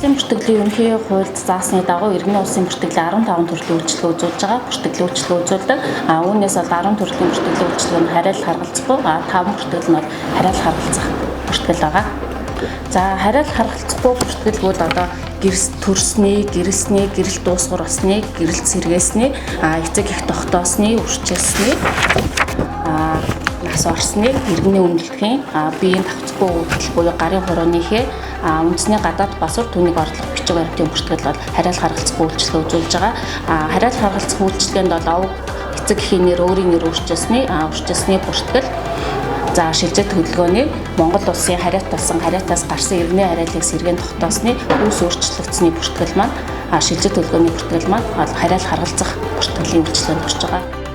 Улсын бүртгэлийн ерөнхий хуульд заасны дагуу иргэний улсын бүртгэлийн 15 төрлийн үйлчилгээ үзүүлж байгаа. Бүртгэлийн үйлчилгээ үзүүлдэг. Үүнээс бол 10 төрлийн бүртгэлийн үйлчилгээ нь хариал харгалзахгүй, 5 бүртгэл нь бол хариал харгалзах бүртгэл байгаа. За, хариал харгалзахгүй бүртгэл бол одоо гэрс төрсний, гэрэлсний, гэрэл дуусгар болсны, гэрэл сэргээсний, эцэг их тогтоосны, үрчилсний, нас орсны, иргэний үнэлгэхийн, биеийн давцгүй үйлдэл буюу гарын хурууныхээ үндэсний гадаад бас түүнийг орлох бичиг баримтын бүртгэл бол хариал харгалзах үйлчилгээ үзүүлж байгаа. Хариал харгалзах үйлчилгээнд бол овог эцэг эхийн нэр, өөрийн нэр өөрчилсөний, үрчилсөний бүртгэл. За, шилжих төлөвлөгөөний Монгол улсын хариат болсон, хариатаас гарсан иргэний хариалыг сэргээн тогтоосны, үүс өөрчлөгдсөний бүртгэл маань, шилжих төлөвлөгөөний бүртгэл маань хариал харгалзах бүртгэлийн үйлчилгээнд орж байгаа.